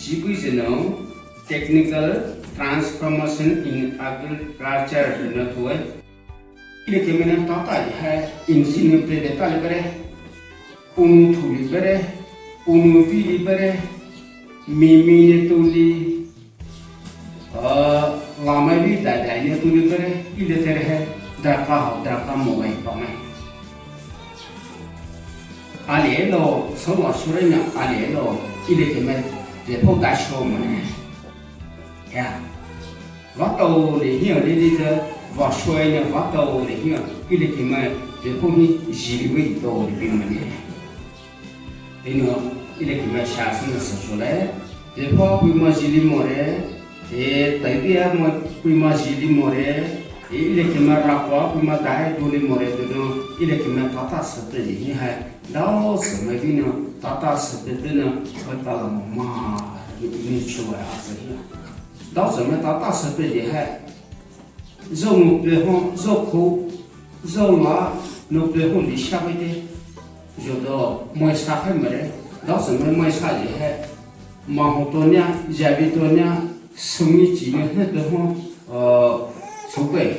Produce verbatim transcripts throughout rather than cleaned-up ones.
Jibui zeno technical transformation in agriculture na tuwe. Ile kemena tata hai engine pe de tale bere. Unu thuli bere. Unu vili bere. Mimi ne tuli. Ah, lamai bi dai dai ne tuli bere. Ile tere hai. Draka ho, draka mo wai pa mai. Alelo, sowa surenya alelo, ile keme, de po ga sho mane. Ya. Vato le hiya, de de de, va sho ne vato le hiya, ile keme, de po hi jiri ve to le bi mane. Eno, ile keme sha sina sa sho le, de po pui ma jiri more, e, tai bi a ma pui ma jiri more, e, ile keme ra kwa pui ma dai do le more, de no, ile keme tata sa te hi hai. Dao seme bino, tata sebe bino, kata la mama, ni chua ase hia. Dao seme tata sebe ye hai. Zo no pe ho, zo ko, zo la, no pe ho li sha bai de. Zo do, moi sa hai mere. Dao seme moi sa ye hai. Ma ho to nya, ja bi to nya, sumi chi ne he pe ho, uh, so bai.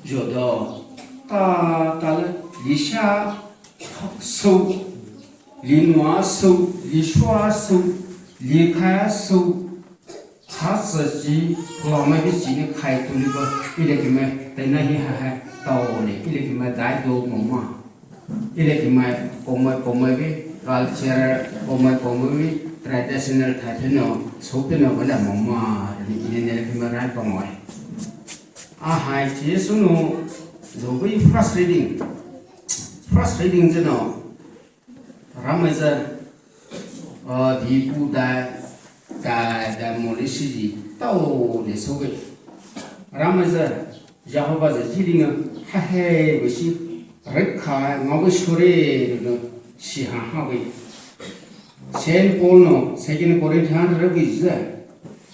Zo do, ta, ta le, li sha, so, li nua so, li shua so, li kha so, kha sa chi, la mai bi chi ne khai tu li ba, ile keme, tai na hi ha ha, tao le, ile keme dai do mo ma. Ile keme, komai, komai bi, culture, komai, komai bi, traditional thai pe no, so pe no, wala mo ma, ile, ile ne keme rai pa mo. A hai chi so no, zo bi frustrating. Frustrating zeno, Ramai zü, uh, di pu da, da, da mo le shi ji, tao le so ge. Ramai zü, Jehovah zü ji li nga, ha he, we shi, re kha, nga we shore, no, no, shi ha ha we. Saint Paul no, Second Corinthians re we zü,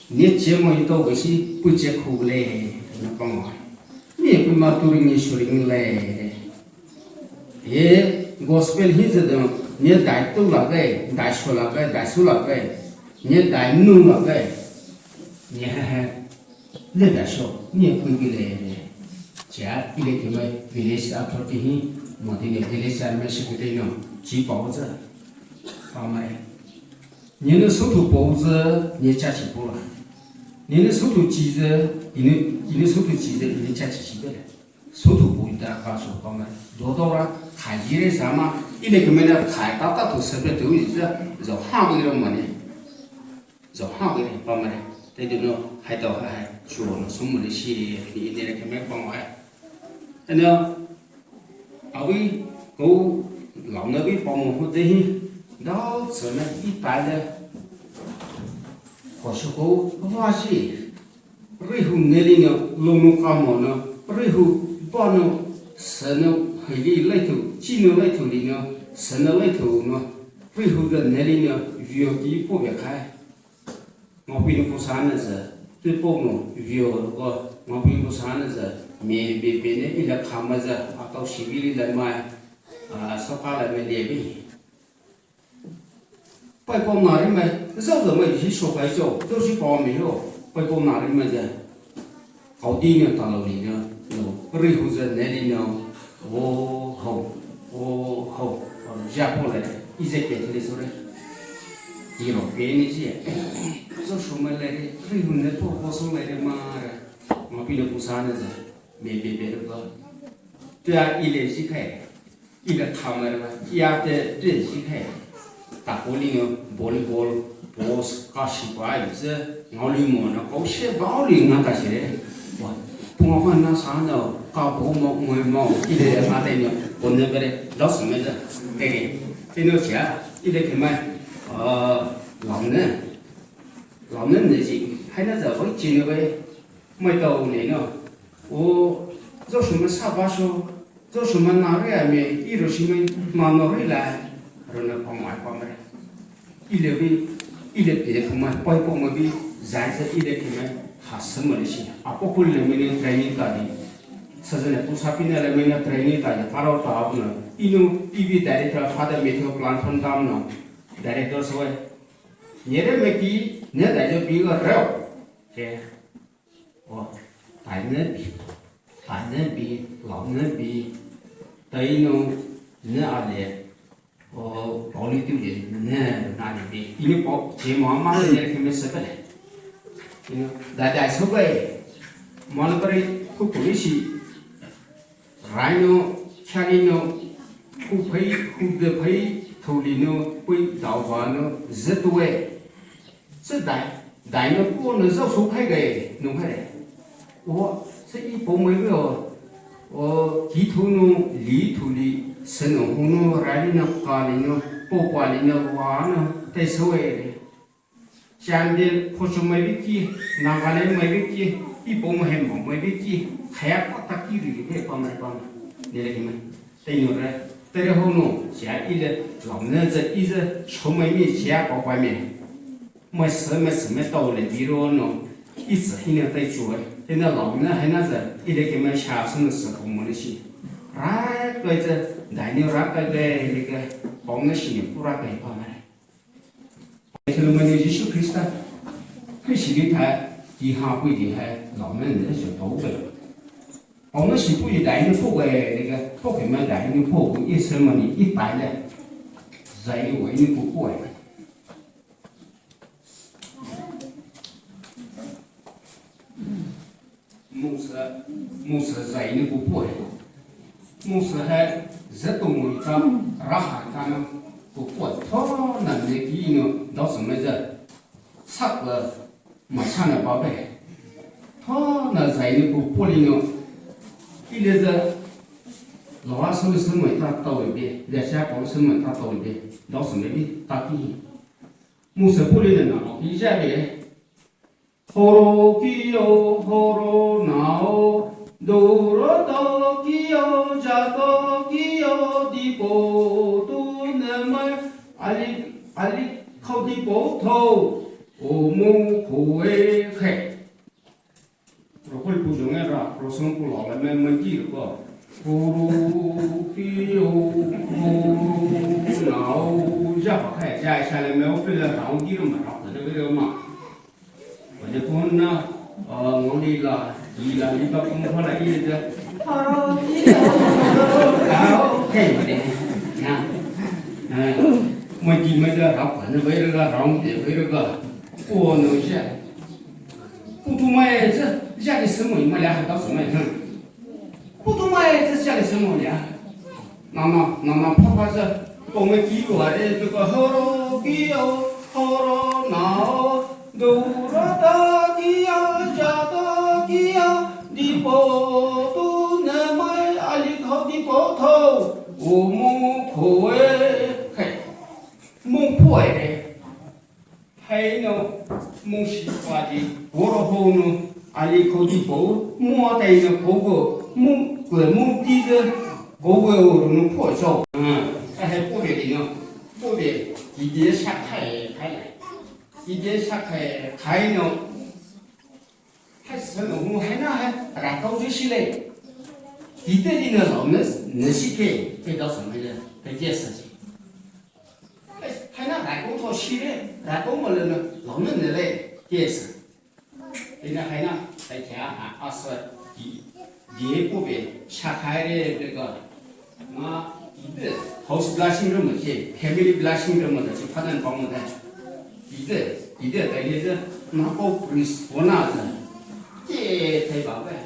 ne che mo yi to we shi, pu che khu le, no, pa mo. Ne pu ma tu ri ni shore ni le. Ye gospel hi zü dong, ne dai tu la gai, dai sho la gai, dai su la gai, ne dai nu la gai, ne he he, ne dai sho, ne kui kui le le. Chia ile keme village authority hi, mo di ne village chairman secretary no, chi pao zü, pa mai. Ne ne su tu pao zü, ne cha chi pao la. Ne ne su tu chi zü, ine, ine su tu chi zü, ine cha chi chi de le. Sotu pu ita ka so pa ma. Dodo ra khai jire sama, ile kemena khai tata tu sepe tu ita, zo ha bu ro mane. Zo ha bu ro pa ma. Te de no, hai to hai, shuo no, sumu le shi, ni ile keme pa ma. Ena, awi, ko, lao na bi pa mo ho de hi, dao, seme, i pa le. Ko shuo ko, wa shi. Rihu neli no, lonu kamo no, rihu ba no, seno hili laitu, chino laitu li no, seno laitu no, rihu de neli no, vio ki po be khai. Ngapui no pusa na ze, tu po no, vio ko, ngapui no pusa na ze, me be be ne ila kama ze, atau shibili le mai, a, soka le me le bi. Pai pom na ri mai, zau zau mai hi sho pai cho, zau shi pom mi ho, pai pom na ri mai ze. Kau di ne ta lo ni ne, no, ri hu ze ne ni no, o ho, o ho, o ja po le, i ze ke le so le. Di ro ke ni ji. Zau shu mai le, ri hu ne po po so le ma re. Ma pi le pusa ne ze, me be be le ba. Tua i le ji kai. Ina khamar ba, ia te te ji hai. Ta ko li no volleyball, post, ka shi ba i ze, ngau li mo na, kau she ba li nga ta she. Wa, pu ma na sa na, ka bo mo, mo, mo, ile ma te no, ko ne bere, dos me da, te ke. Te no chia, ile ke mai, uh, lam ne, lam ne ne ji, hai na za, oi chi ne bai, mai ta u ne no. O, zo shu ma sa ba shu, zo shu ma na ri a me, i ro shi ma, ma no ri la, ro na pa ma pa ma. I le bi, i le pe pu ma, pa pa ma bi, zai zai i le ke ma, ha sa ma le shi. A po ku le me ne training ta di. Sa zai ne pu sa pi ne le me ne training ta di, pa ro ta ap na. I no, i bi director, Father Matthew Plan Fund tam na. Director so e. Nyere me ki, Ne dai jo bi ga reo. Ke. O, dai ne bi. Dai ne bi, lao ne bi. Dai no, ne ale. O, poli tu je, ne, na ni bi. Ini po, je mo ma ne ke me se pele. Ino, dai dai so bai. Mo le pare, ku ku ni si. Raino, kharino, huphei, hudephei, tholino, pui daovano, zetoe. Zedai, daino, kuno zao so phai gai, no phai. O, se i po mai o. O, ki thono, li tholi, seno hono, ralino, kalino, popalino, wano, te soe. Chandel, Phochom mai biki, Nagaland mai biki, Ipoh mai hemo mai biki, khaya pa taki ri ke pa mai pa mai. Nele ke mai. Te no re, tere ho no, sia ile, lam ne ze ize, chomai mi sia pa pa mi. Mai se mai se mai tao le biro no, ize hine tai chua. Te na lam ne hina ze, ile ke mai sha sun se ko mo le shi. Ra kai ze, dai ni ra kai ge, ile ke, pa mai shi ne pura kai pa mai. Thilumani Jisu Khrista, Khrista di thai, ki ha pui di hai, lao men de se tau bai. Pau na si pui dai ni pui bai, ni ga, pui ke ma dai ni pui, i se ma ni, i pai le. Zai ni wai ni pui pui. Musa, Musa zai ni pui pui. Musa hai, zato mo ita, raha ita na, pui pui. Tho na ne ki no, dao se me za. Sak la, ma cha na ba be. Tho na zai ni pui pui li no. Ile za, lo a so se mo ita tao be, le sha ko se mo ita tao be. Dao se me bi, ta ki. Musa pui li na, i ja be. Horo kiyo, horo nao, doro to kiyo, jato kiyo, dipo tu nemai, ali, ali khao dipo tho, o mo koe khe. Rokol pu jong era, rosong pu lo le me me ki ko. Horo kiyo, horo nao, ja pa khe, ja sa le me o pe le rao ki ro ma rao le me ma. Wajah pun na, ngoli la, gila liba pun pala iya ja. Haro iya. Haro, okay, wajah. Na. Mai di mai da rap, na bai ra rong de bai ra. Ko no ja. Putu mai ja, ja di semua mai la ha ta semua ha. Putu mai ja ja di semua ya. Nana, nana papa sa, pome ki ware tu ka horo kiyo, horo nao, dura ta kiyo, ja ta kiyo, dipo tu nemai ali tho dipo tho, umu koe, hey, mu koe re. Haino, musi padi, woro hono, ali kodi po, mo tai no kogo, mu, kwe mu ti de, gogo oro no po so. Ah, hai po de no, po de, ide sa kai, kai. Ide sa kai, kai no. Hai sa no, mo hai na hai, ra kau de si le. Ide di no lo, ne, ne si ke, ke dao sa mai de, ke je sa si. Hai na rai kong tho shi le, rai kong mo le na, lo ne ne le, yes. Ina hai na, hai kia ha, asa, di, di ko be, sha khai re, be ka. Na, ide, house blessing re mo ke, family blessing re mo da, chi pa dan pa mo da. Ide, ide, tai le ze, na ko priest, ko na ze. Ke, tai ba be.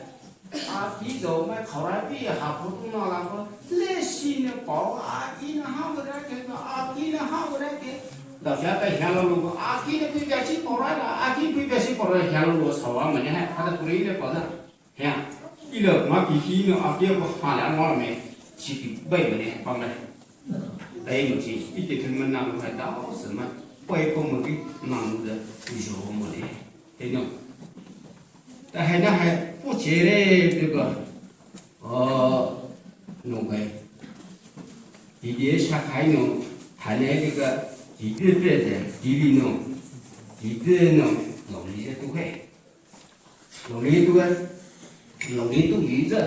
A ki zo mai khao rai pi ha phu tu na la ko le si ne pao a ki na ha ko ra ke na a ki na ha ko ra ke. Da ja ta hia lo lo ko a ki ne pi bia si pao rai la a ki pi bia si pao rai hia lo lo sa wa ma ne ha pha da ku ri le pao da. Hia. I lo ma ki ki no a ki ko ha la ma me. Si ki bai ma ne pa ma. Dai mo chi i te thun ma na mo ha da o se ma. Pai ko mo ki na mo da. I zo mo ne. Te no. Ta hai na hai, pu chere, te ka. O, no kai. Ide sa khai no, hai ne te ka, ide pe te, ide no, ide no, lo li je tu hai. Lo li tu hai, lo li tu ide.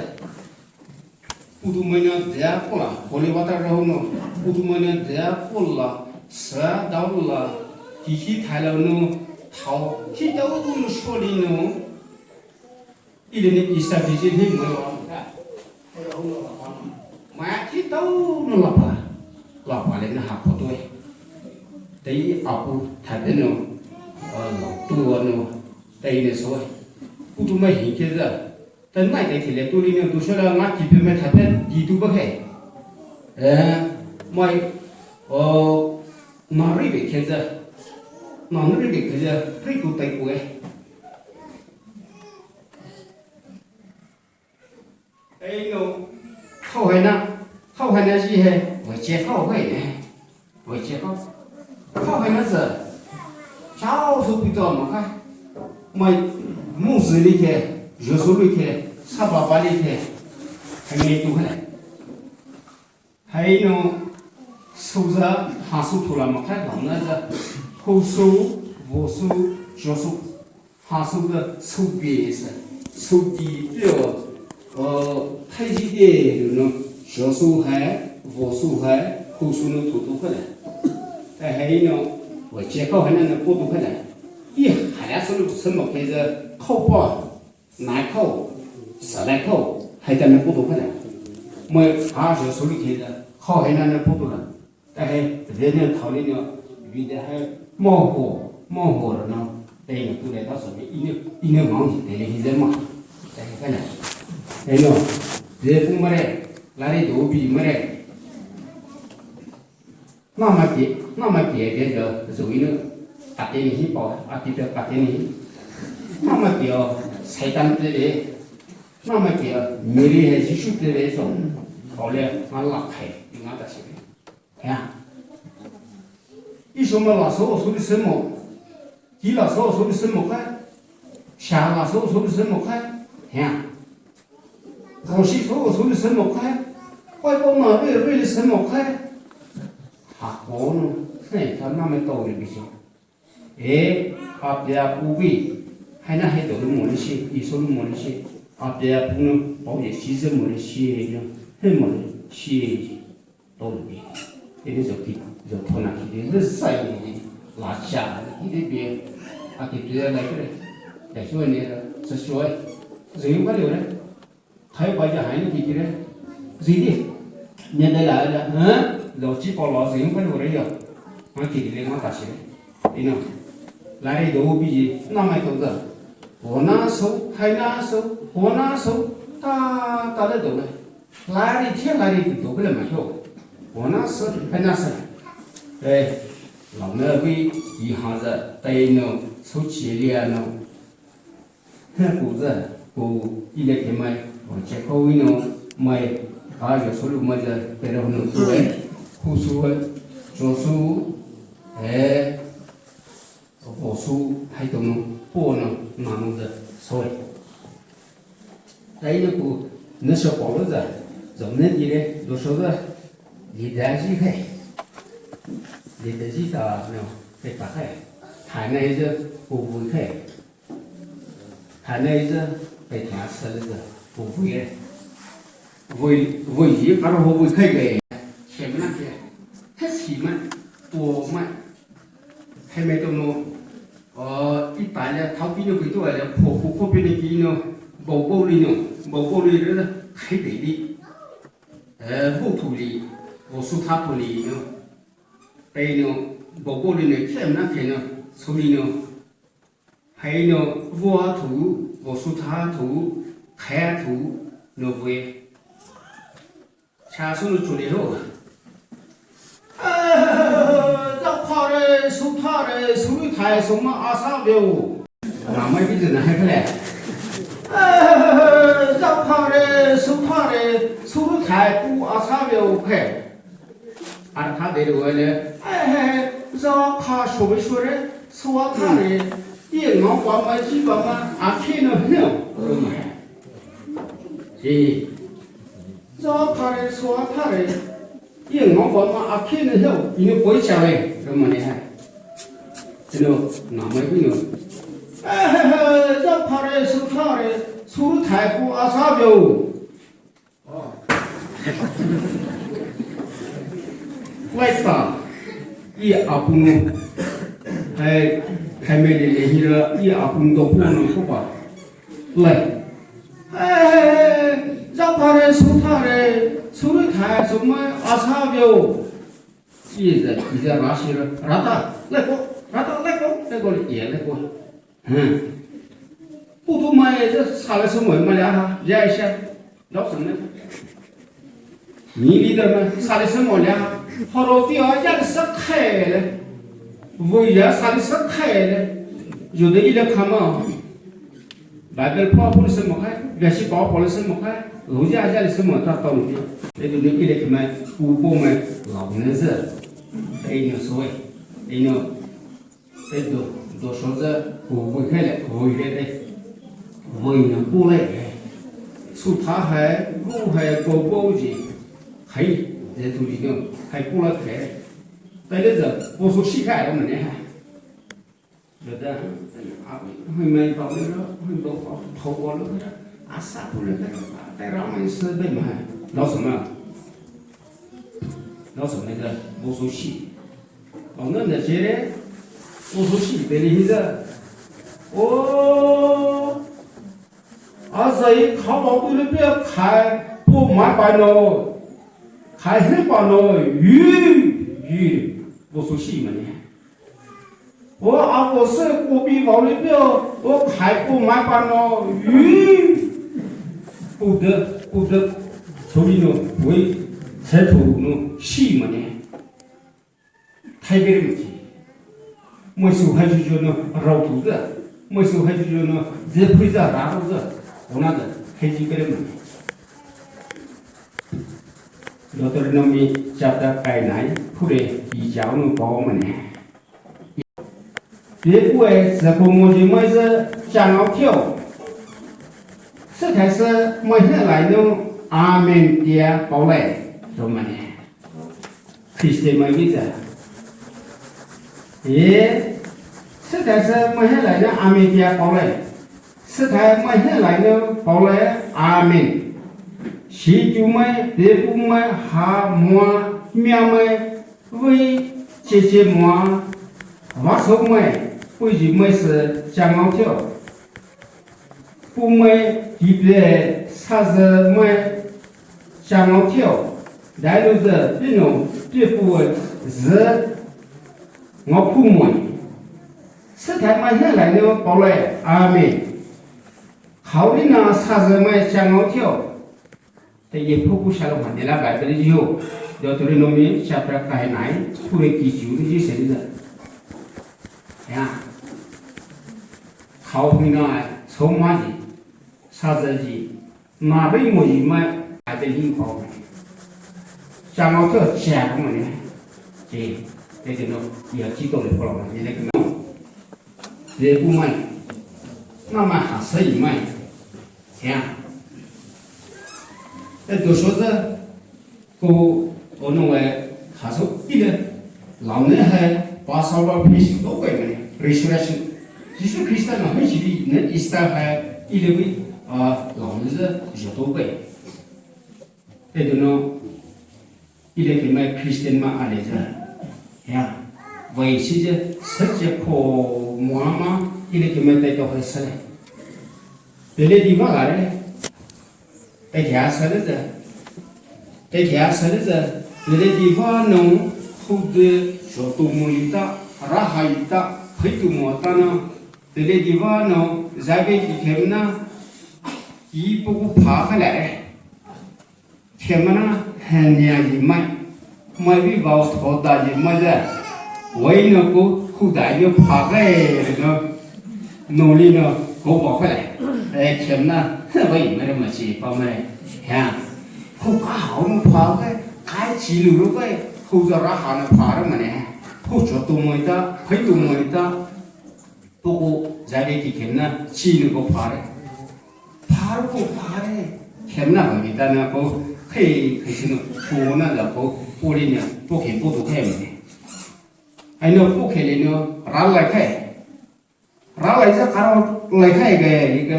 Putu maina dea kola, holy water rahu no. Putu maina dea kola, sa daula, hihi thaila no, Hao, chi tao unu sholi no. Ili ni isa biji ni mo wa. Ma chi tao no lapa. Lapa le na ha poto e. Tei apu thade no. Lo tu no. Tei ne so e. Putu mai hi keza. Tanai te thile tuli ne tu shola nga kipe me thape di tu ba khe. Eh, mai, o, nari be khe za. Nari be khe za, pri tu tai ku e. Ei no, khao hai na, khao hai na ji he, wa che khao hai ne. Wei che kau. Kau hai na zü. Chao su pi to ma kai. Mai mu zü li ke, ju su li ke, sa ba ba li ke. Hai ne tu hai. Hai no su zü, ha su tu la ma kai, lam na zü. Hu su, vo su, jo su. Ha su ge su bie se, su di pio, uh, thai ji de lu no, jo su hai, vo su hai, hu su no tu tu khe le. Tai hai no, wei che kau hai na ne po tu khe le. I hai ya su lu se mo ke ze, kau pa, nai kau, sa lai kau, hai ta ne po tu khe le. Mo ha jo su lu ke ze, kau hai na ne po tu le. Ta hai, re ne thao le ne, vi de hai, mo ho, mo ho re no, te ne tu le ta so me, i ne, i ne mo, te le hi ze ma. Ta hai ka na. Te no, re pu ma re, la re do bi ma re. Na ma ke, na ma ke de zo, zo i ne, a te ne hi pa, a ti pe ka te ne hi. Na ma ke o, Satan te le. Na ma ke o, Mary hai Jisu te le zo. Ka le, ma la khai, ma ta se. Ya. Isho ma la so so de se mo. Ki la so so de se mo kai. Sha la so so de se mo kai. Ya. Ro shi so so de se mo kai. Koi ko ma re re de se mo kai. Ha ko no. Sai ta na me to le bi so. E, a pia pu vi. Hai na hai to lu mo le shi. I so lu mo le shi. A pia pu no. Pao ye shi ze mo le shi. Hai mo le shi. Tolu bi. Ini zo ki, zo thona ki de, ne sai ni, la cha ni de bi. A ki tu ya la kre. Da shu ni, sa shu. Zin ba le re. Khai ba ja hai ni ki kre. Zin di. Ne de la la, ha? Lo chi pa lo zin ba le ya. Ma ki de ma ta shi. Ino. La re do bi ji, na mai to da. Ho na so, hai na so, ho na so, ta, ta le do le. Lari che lari ki do bele ma hyo. Ho na se, hai na se. Eh, la me wi i ha za, tai no, so chi lia no. He ku za, ku i le ke mai, ho che ko wi no, mai, ka jo so lu mai za, pe ro no tu e. Hu su e, jo su, eh, Vo su hai to no, po no, na no de, sorry. Tai no ku, ne so po lo de, zo ne di le, do so de, li da ji hai. Li da ji ta no, pe ta hai. Hai na i ze, po bu hai. Hai na i ze, pe ta sa le de, po bu ye. Vui, vui ji ka ro vui kai ge. Shem na ke. He si ma, po ma. Hai mai to no, uh, i pa le thao pi no pi to le, pho pho pho pi ne pi no, bo bo li no, bo bo li le, khai be li. Eh, bo tu li, bo su tha tu li no. Pe no, bo bo li no, khe na khe no, su li no. Hai no, bo a tu, bo su tha tu, khai a tu, no bo e. Cha su no chu le ho. Eh, za pha re, su tha re, su ri thai su ma a sa ve o. Na mai bi zena hai kale. Eh, za pha re, su tha re, su ri thai pu a sa ve o khe. A tha de ro le. Eh, za kha sho be sho re, su a tha re. Ye ngao ba ma ji ba ma a khe no no. Ro ma. Ji. Za pha re, sua pha re, ye ngao ba ma a khe ne hiao, i ne poi cha le, re ma ne hai. Ino, na mai ku no. Eh, he, he, za pha re, su pha re, su ru thai ku a sa bio. Lai ta, i a pu no. Hai, Hai mai le le hira i apung do pung no kopa. Lai. Hai, za pare, su thare, su ri thai, su mai, asa bio. I za, i za ra shi ra, ra ta, lai ko, ra ta, lai ko, lai ko, le, ye, lai ko. Hmm. Putu mai, za, sa le su mai, mai le ha, ya sha. Dau sung ne. Ni leader ne, sali se mo lia. Horo ti a ya sa khai le. Vo ya sali sa khai le. Yo de ile kama. Bible pa pun se mo khai, gasi pa pun se mo khai. Vo ya ya se mo ta tong ti. E du ne ile kama, u po me, lau ne ze. E no so e. E no. Edo, dosho ze, ko vui hele, vui hele. Vui na pule. Su tha hai, gu hai, ko ko ji. Hai, ze tu ji no, hai pula khe. Tale ze, ko so shi khai mane. Dada, hai mai pa le, hai ba pa, tho ko le, asa pule, tai ra mai se be ma. Lo so ma. Lo so ne da, ko so shi. Aona na chere, ko so shi beli hiza. O, azai khawa tu le pe khai po mai pa no, khai he pa no, yu, yu, ko so shi mane. O, ako se kopi wa le pe, o, khai po mai pa no, yu, ko de, ko de, so ri no, wei, se to no, shi mane. Thai bere mchi. Moi su hai ju ju no rau tu za. Moi su hai ju ju no ze pui za ra tu za. Ona za hai ji bere mchi. Deuteronomy chapter kai nai, pure i jao no pao mane. Ye pue ze ko mo ji mai ze chang ao kyo. Se thai se mai he lai no amen tia pao lai. To mane. Christian mai ki za. Ye, se thai se mai he lai na amen tia pao lai. Se thai mai he lai na pao lai amen. Shi ju mai, de pu mai, ha mua, mia mai, vui, che che mua, va so mai, vui ji mai se chang ao tio. Pu mai, ki ple, sa ze mai, chang ao tio, dai lu ze, pino, pie pu ze, ngao pu mai. Se thai mai he lai no pao lai, amen. Khao ri na sa ze mai chang ao tio. Te ye phu ku sha lo ma ne la Bible ji ho. Deuteronomy chapter kai nai, pure ki ju ji se ni za. Ya. Khao ri na, so ma ji, sa ze ji, ma ri mo ji mai, a de lin pao. Chang ao tio cha mo ne. Ji, te de no, ya ji to le pao lo ma ne le no. Le pu mai. Ma ma ha se yi mai. Ya. E dosho ze ko ono e haso ile lao ne hai Passover feast to kai mane, resurrection. Jisu Krista na hai shi ne Easter hai ile wi a lao ne ze jo to kai. Edo no, ile kemai Christian ma ale za. Ya. Vai shi je, se je ko mua ma, ile kemai tai to hai sale. Pele di va gare. Tai kya sale za. Tai kya sale za. Pele di va no, hude, shoto mo ita, raha ita, phaitu mo tana. Pele di va no, zabe ki kemna, ki puku pha kale. Khemna hanya yi mai, mai bi bao tho da yi mai le. Wai no ko hu da yo pha kai no, no li no ko bao kai le. E khemna, wai mai re ma chi pa mai. Ya. Hu ka hao no pha kai, kai chi lu ru kai, hu za ra ha no pha re ma ne. Hu cho tu moi ta, phai tu moi ta. Poko zade ki khemna chi no ko pha re. Pha ru ko pha re. Khemna ba mi ta na ko khei khei chi no ko na da ko poli na po khe po to khei ne. Ai no po khe le no ra lai khei. Ra lai za ka ra lai khei ge ni ke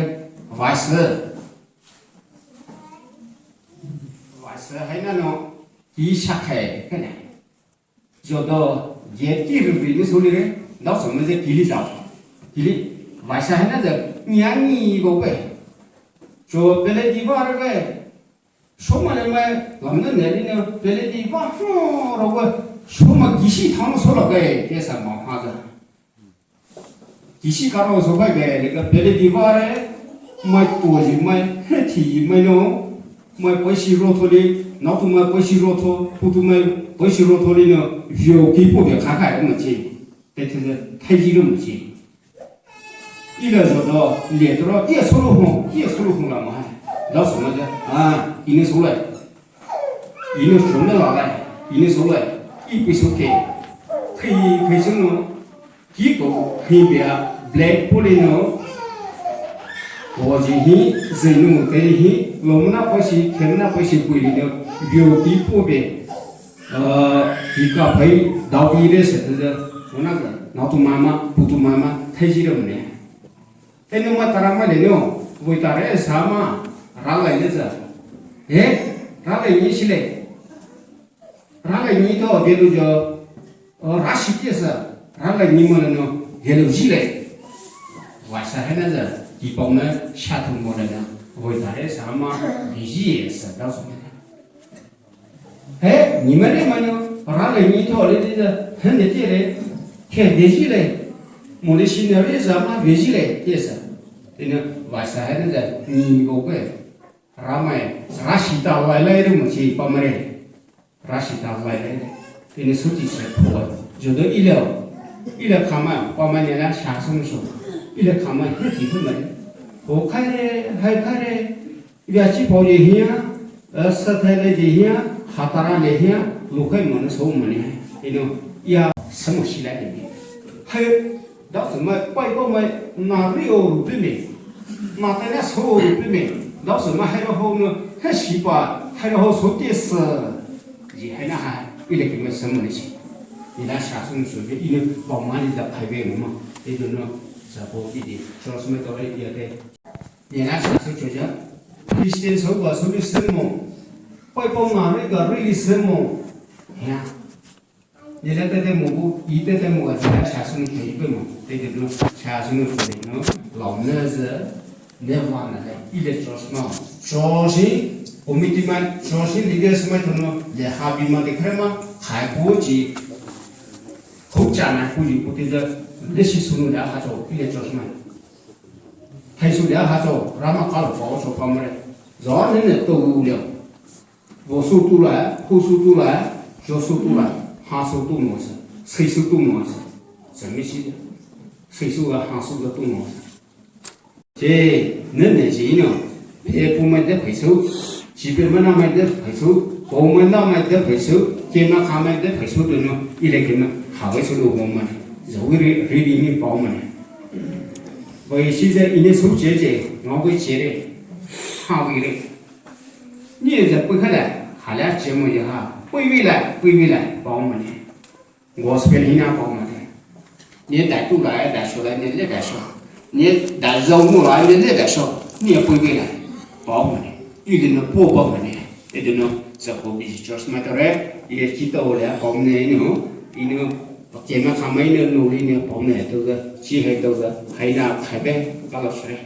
va se. Va se hai na no ki sha khei ke ne. Jodo, ye ki ru bi ni suli re, dao so me ze ki li zao. Kili, vaisa haina za, nia ni bo be. Cho pele di va re be. Soma le mai, lam na ne li ne, pele di va ho ro be. Soma gishi thang so la be, ke sa ma ha za. Gishi karo so bai be, le ka pele di va re. Mai to ji mai, he thi ji mai no. Mai pai si ro tho le, na tu mai pai si ro tho, pu tu mai pai si ro tho le no, vio ki po be kha kha ma che. Te te te, thai ji lo ma che. Ila zo do, le to ro, ia so lo hong, ia so lo hong la ma hai. Da so ma ja, ah, ine so lai. Ine so me la lai, ine so lai. I pi so ke. Khi, khi so no. Ki ko, khi be a, black pole no. O ji hi, zenu te hi, lo na pa si, khe na pa si pui no. Bio ki po be. Uh, ki ka phai dau ki le se te, ona ka, na tu mama, pu tu mama, thai ji le mo ne. Te no ma tara ma le no, voi tare sa ma, ra lai le za. Eh, ra lai ni si le. Ra lai ni to, ge lu jo, uh, ra si ke sa, ra lai ni mo le no, ge lu ji le. Wa sa he na za, ki pa ma, sha tu mo le no, voi tare sa ma, ge ji sa, da so me. He, ni ma le ma no, ra le ni to le de, he ne te le, ke de ji le, mo le si ne re za ma de ji le, ke sa. Te ne, wa sa he ne za, ni bo ke. Ra ma, ra si ta lai lai re mo si pa ma re. Ra si ta lai lai re. Te ne so ti se po. Jo do i le, i le ka ma, pa ma ne la sha so so. I le ka ma, he ti pu ma re. Ho ka re, hai ka re. Ia chi pao ye hia, eh, sa thai le ye hia, ha tara le hia, lu kai mo na so mo ne. Ino, ia sa mo si la de. Hai, da se ma, pai ko ma, na ri o ru pe me. Na ta na so ru pe me. Da se ma hai ro ho no, ha si pa, hai ro ho so te sa. Ye hai na ha, i le ke ma sa mo ne si. Ni na sa so so ye, ino, pa ma ni da kai be mo. E do no, sa po i de. So so ma to le ia te. Ye na sa su cho ja. Christian so ba so ni se mo. Pai pa ma re ga re ni se mo. Ya. Ye la te te mo bu, i te te mo ga sa sa su ni cho i pe mo. Te te no sa su ni cho no. Lao ne ze. Ne wa na le. I le cho sma. Cho si. Committee ma, cho si leaders ma to no. Le ha bi ma de kre ma. Hai bu ji. Ho cha na ku ji ku te ze. Le si su no le ha cho. I le cho sma. Thai su lia ha cho, ra ma ka lo pa so pa mo re. Zo ne ne to lu lia. Vo su tu la, hu su tu la, jo su tu la, ha su tu mo sa, si su tu mo sa. Sa mi si. Si su la, ha su la tu mo sa. Je, ne ne ji no. Pe pu ma de pe su. Ji pe ma na ma de pe su. Ko ma na ma de pe su. Ke ma ka ma de pe su de no. I le ke ma. Ha we su lo mo ma. Zo wi ri, ri ri mi pa ma ne. Vo ye shi ze ine su che che, ngao ke che re, ha wi re. Ni ye ze pui kha le, ha le che mo ye ha, pui wi le, pui wi le, pa mo ne. Gospel hi na pa mo ne. Ni da tu la, da so la, ni le da so. Ni da zo mo la, ni le da so. Ni ye pui wi le, pa mo ne. I de no po pa mo ne. E de no, sa ko bi church ma to re, ye ki to le, pa mo ne ino, ino, Ke ma ka ma ino no ri ne pa mo ne to ga, chi hai to ga, hai na hai be, ka lo sre.